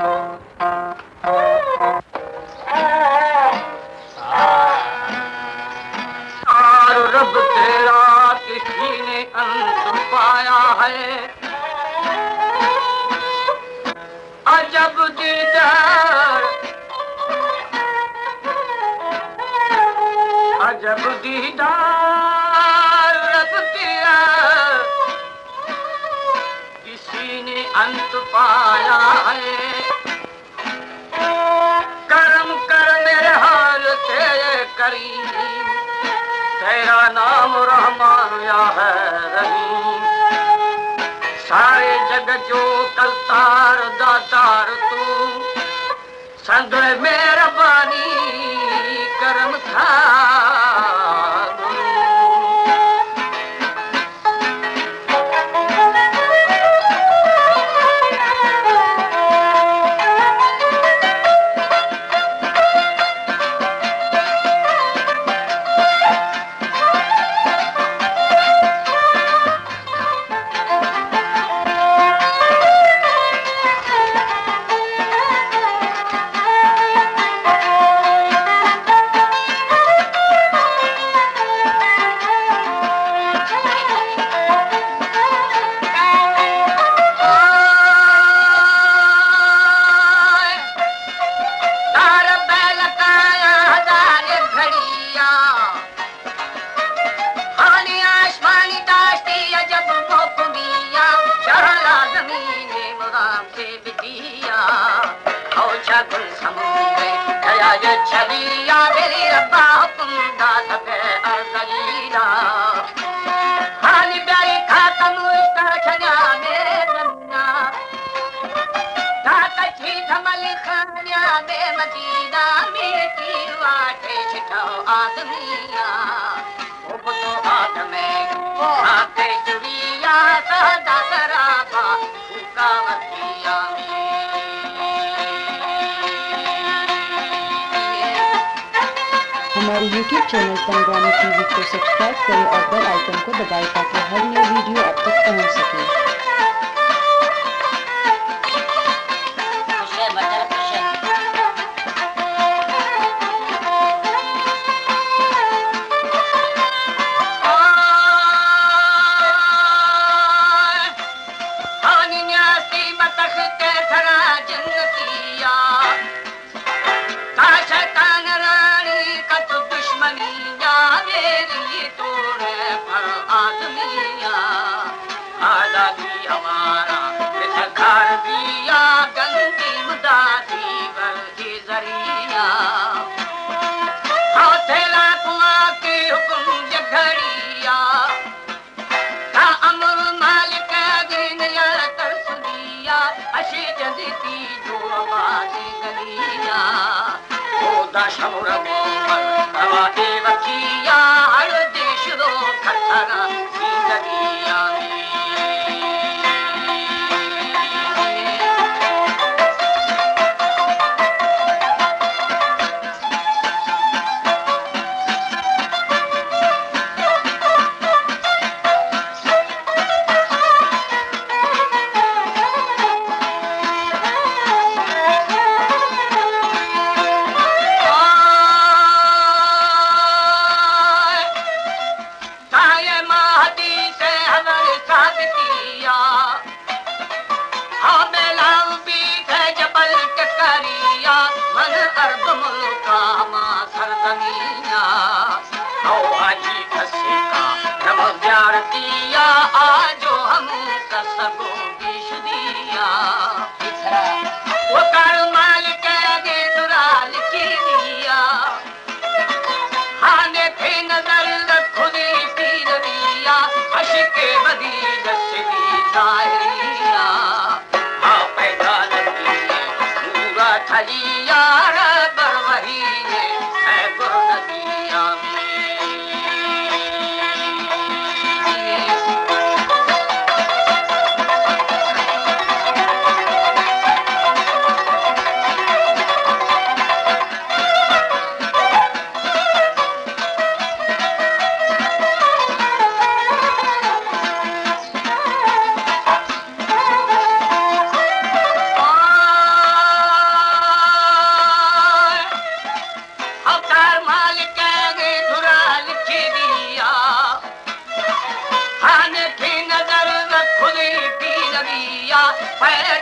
یار رب تیرا کسی نے انت پایا ہے۔ عجب دیدار، عجب دیدار رب تیرا کسی نے انت پایا ہے۔ کرم کر میرے حال تیرے کریم، تیرا نام رحمان یا ہے رحیم۔ سارے جگ جو کرتار داتار تو، سنگ مہربانی کرم تھا۔ دار بیل کایا ہزار گھڑیا، ہانی آسمانی داشتی عجب موکمیا، شہلا زمین مرام سے بدیا، او چکن سمندر دریا یہ چلیا، میری ربا حکم داتا بے ارزلیلا، ہانی بیاری کھاتا موشتا چھنیا میں زمین۔ داتا چیز ملخانیا بے مدینہ میٹی واٹے چھٹو آدمیا۔ او بزو آدمے آتے جڑیا سادا سرابا بھوکا وتیا۔ ہمارے YouTube channel Pandavani T V کو سبسکرائب کریں اور بیل آئیکن کو دبائیں تاکہ ہر نئی ویڈیو آپ تک پہنچ سکے۔ آنی نیاستی بتخت سرا جنتیا۔ تا شیطان رانی کت دشمنیا، میری توڑے پر آدمیا۔ آزادی ہمارا سرکار دیا، گندی مدادی ورگی ذریعہ۔ ہاں تیرا کما کے حکم جگڑیا۔ تا امر مالک دین یا ترسلیا، اشی جدیدی جو آبادی گلیا۔ او دا شمر گومر روا اے وکیا، ہر دیش رو کھترا زندگیا۔ تائے ما حدیث حضر ثابتیا۔ ہاں میلاؤ بیت جبل ٹکریا، من عرب ملکا ما سرزمینیا۔ او حاجی کسی کا نماز زیارتیا، آجو ہم کس گو بیش دیا۔ وکر مالک دے درال کی دیا۔ ہانے پہ نظر لکھنی پیریا، عشق بدی دستی ظاہریا۔ ہاں پیدا نبی نورا تھلیا، ربر وحی ہے گر نبیا۔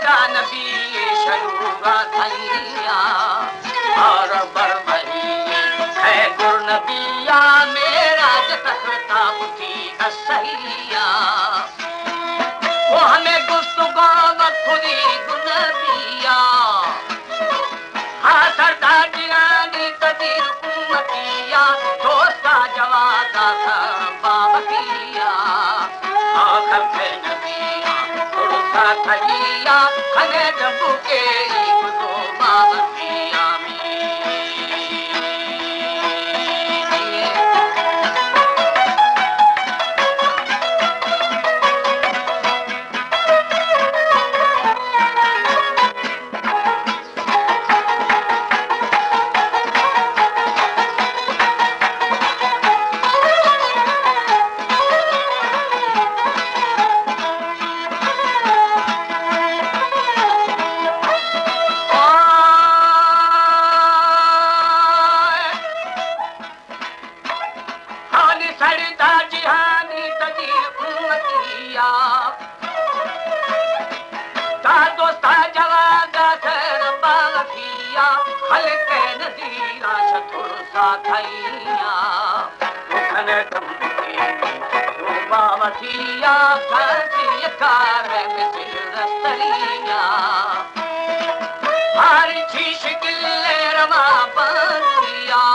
نبی شنورا تھیا، اور برمہی ہے گر نبیا، میرا جتختا بتی اسیا۔ وہ ہمیں گفتگو مکھنی گنبیا۔ ہاں سردار جیانی تدیر امتیا، دوستا جوادا سبا وتیا۔ آخر کے نبیا، ترسا تھیا، کھنے جمبو کے ایک دو بابتیا می۔ حال سڑدا جہانی تدی امتیا۔ تا دوستا جوازا سر باغتیا، خلق نذیرا شتر ساتھیا۔ کھنے دم کی تو باوتیا، کھسی کار مصر رستریا۔ ہر چیز شکل روا بندیا۔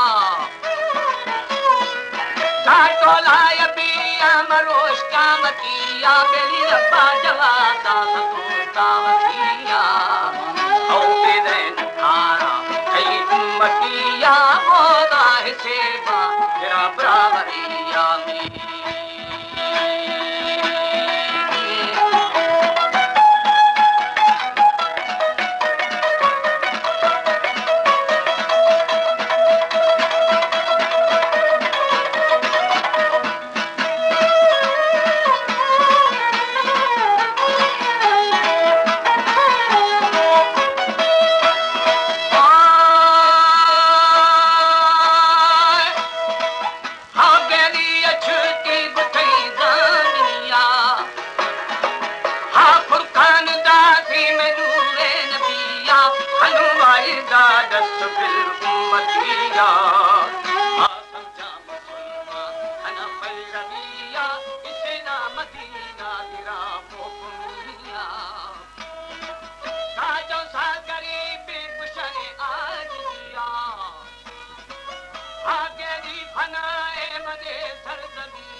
ساٹو لائے بیا مروش قیامتیا، میری ربا جواب داتا تو دعوتیا۔ او بیدین کارا کئی امتیا، مولا حسیبا گرا برابریا می۔ ہا گلی اچھتی گتئی زانیا، ہا فرقان داسی میں نور نبیا، ہنوائی دا دست بل امتیا۔ ہا سمجھا مسلمان ہنا پیرویا، اسے نا مدینہ گرا موکمیا۔ ساجو سا غریبی گشن آجیا۔ آگری فنا اے منے سرزمین